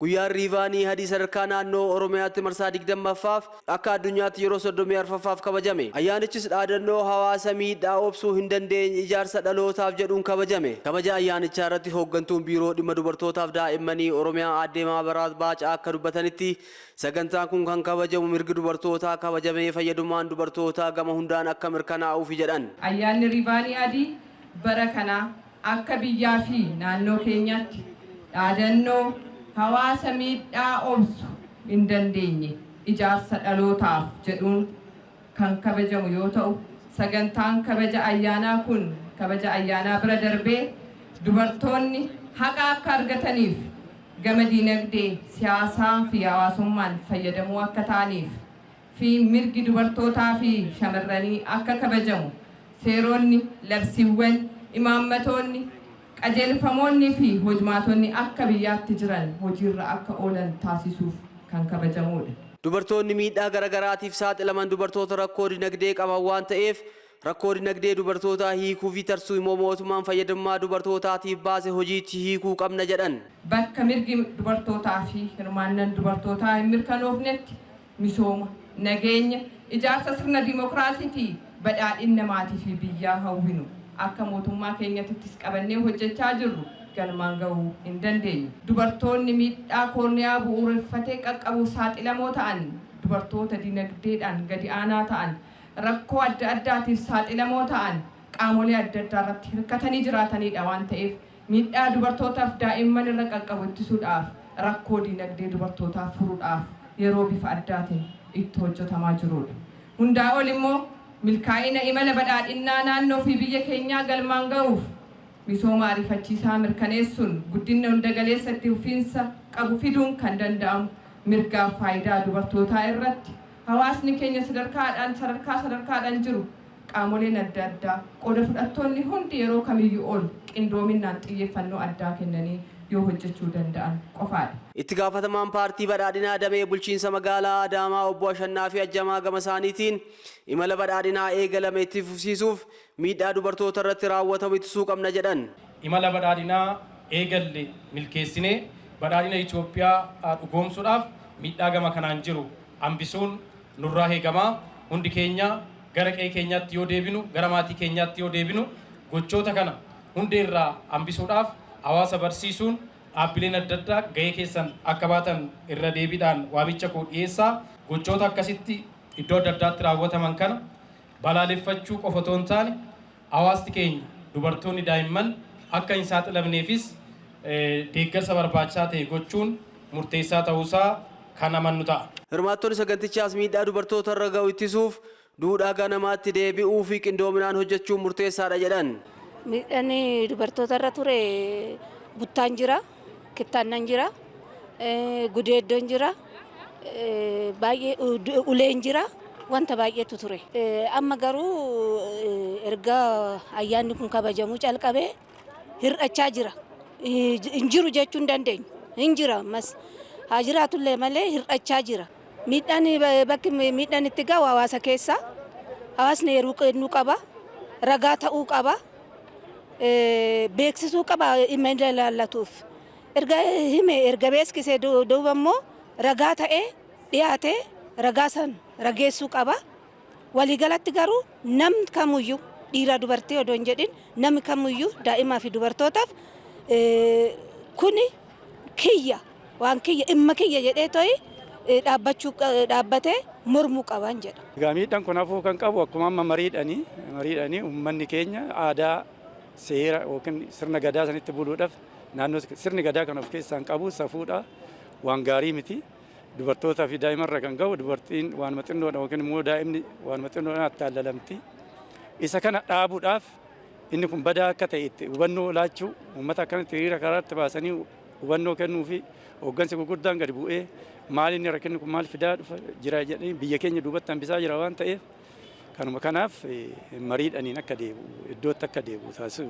Guyyaan Riivaanii Adii sadarkaa naannoo Oromiyaatti marsaa 20ffaaf, akka addunyaatti yeroo 34ffaaf kabajame. Ayyaanichis dhaadannoo "Hawaasa miidhaa obsuu hin dandeenye, ijaarsa dhalootaaf" jedhuun kabajame. Kabaja ayyaanichaa irratti hooggantuun Biiroo Dhimma Dubartootaaf Daa'immanii Oromiyaa Aaddee Maabaraat Baacaa akka dubbatanitti, sagantaan kun kan kabajamu mirgi dubartootaa kabajamee fayyadummaan dubartootaa gama hundaan akka mirkanaa'uufi jedhan. Ayyaanni Riivaanii Adii bara kanaa akka biyyaa fi naannoo keenyaatti dhaadannoo "Hawaasa miidhaa obsu hin dandeenye, ijaarsa dhalootaaf" jedhuun kan kabajamu yoo ta'u, sagantaan kabaja ayyaanaa kun kabaja ayyaanaa bira darbee dubartoonni haqa akka argataniif, gama diinagdee, siyaasaa fi hawaasummaan fayyadamuu akka ta'aniif fi mirgi dubartootaa fi shamarranii akka kabajamu seeronni, labsiiwwan, imaammatoonni, qajeelfamoonni fi hojmaatonni akka biyyaatti jiran hojiirra akka oolan taasisuuf kan kabajamudha. Dubartoonni miidhaa garaagaraatiif saaxilaman dubartoota rakkoo dinagdee qaban waan ta'eef, rakkoo dinagdee dubartootaa hiikuu fi tarsiimoo mootummaan fayyadamummaa dubartootaatiif baase hojiitti hiikuu qabna jedhan. Bakka mirgi dubartootaa fi hirmaannaan dubartootaa hin mirkanoofnetti misooma, nageenya, ijaarsa sirna dimookiraasii fi badhaadhina maatii fi biyyaa hawwinu, akka mootummaa keenyattis qabannee hojjechaa jirru galmaan gahuu hin dandeenyu. Dubartoonni miidhaa koorniyaa bu'uureffatee qaqqabuuf saaxilamoo ta'an dubartoota dinagdeedhaan gadi aanaa ta'an, rakkoo adda addaatiif saaxilamoo ta'an, qaamolee adda addaa irratti hirkatanii jiraatanidha waan ta'eef, miidhaa dubartootaaf daa'imman irra qaqqabu ittisuudhaaf, rakkoo dinagdee dubartootaa furuudhaaf yeroo bifa addaatiin itti hojjetamaa jirudha. Hundaa ol immoo milkaa'ina imala badhaadhinnaa naannoo fi biyya keenyaa galmaan ga'uuf misooma ariifachiisaa mirkaneessuun guddina hundagaleessa itti fufiinsa qabu fiduun kan danda'amu mirgaaf faayidaa dubartootaa irratti hawaasni keenya sadarkaadhaan sadarkaa sadarkaadhaan jiru, qaamoleen adda addaa, qooda fudhattoonni hundi yeroo kamiyyuu ol qindoominaan xiyyeeffannoo addaa kennanii yoo hojjechuu danda'an qofaadha. Itti gaafatamaan Paartii Badhaadhinaa damee bulchiinsa magaalaa Adaamaa Obbo Ashannaa fi Ajjamaa gama isaaniitiin, imala badhaadhinaa eegalame itti fufsiisuuf miidhaa dubartoota irratti raawwatamu ittisuu qabna jedhan. Imala badhaadhinaa eegalle milkeessinee badhaadhina Itoophiyaa dhugoomsuudhaaf miidhaa gama kanaan jiru hambisuun nurraa eegamaa. Hundi keenya gara qe'ee keenyaatti yoo deebinu, gara maatii keenyaatti yoo deebinu, gochoota kana hundeerraa hambisuudhaaf hawaasa barsiisuun dhaabbileen adda addaa gahee keessan akka baatan irra deebiidhaan waamicha koo dhiyeessaa. Gochoota akkasitti iddoo adda addaatti raawwataman kana balaaleffachuu qofa otoo hin taane, hawaasni keenya, dubartoonni, daa'imman akka hin saaxilamneefis deeggarsa barbaachisaa ta'e gochuun murteessaa ta'uusaa kan amannu ta'a. Hirmaattonni sagantichaas miidhaa dubartoota irra ga'u ittisuuf duudhaa ganamaatti deebi'uu fi qindoominaan hojjechuun murteessaadha jedhan. Miidhaan dubartoota irra ture buttaan jira, kittaannan jira, gudeeddoon jira, baay'ee uleen jira, wanta baay'eetu ture. Amma garuu erga ayyaanni kun kabajamuu calqabee hir'achaa jira. Hin jiru jechuu hin dandeenyu. Hin jira ammas. Haa jiraatullee malee hir'achaa jira. Miidhaan bakki miidhaan itti gahu hawaasa keessa. Hawaasni yeroo kennuu qaba. Ragaa ta'uu qaba. Beeksisuu qaba dhimma inni ilaallatuuf. Erga hime, erga beeksisee duuba immoo ragaa ta'ee dhiyaatee ragaa san rageessuu qaba. Waliigalatti garuu namni kamiyyuu, dhiira dubartii odoo hin jedhin, namni kamiyyuu daa'imaa fi dubartootaaf kuni kiyya, waan kiyya, dhimma kiyya jedhee to'i dhaabbachuu, dhaabbatee mormuu qaban jedha. Egaa miidhaan kun hafuu kan qabu akkuma amma mariidhanii uummanni keenya aadaa, seera yookiin sirna gadaa sanitti buluudhaaf, naannoo sirni gadaa kan of keessaa hin qabu safuudha, waan gaarii miti. Dubartootaa fi daa'imarra kan gahu, dubartiin waanuma xinnoodha yookiin immoo daa'imni waanuma xinnoodhaan attaallalamti. Isa kana dhaabuudhaaf inni kun badaa akka ta'e itti hubannoo laachuu, uummata akkanatti hiriira karaatti baasanii hubannoo kennuu fi hooggansi gurguddaan gadi bu'ee maal inni rakkinni kun maal fidaa dhufa jira jedhanii biyya keenya duubatti hambisaa jira waan ta'eef, kanuma kanaaf mariidhaniin akka deebi'u, iddootti akka deebi'u taasisu.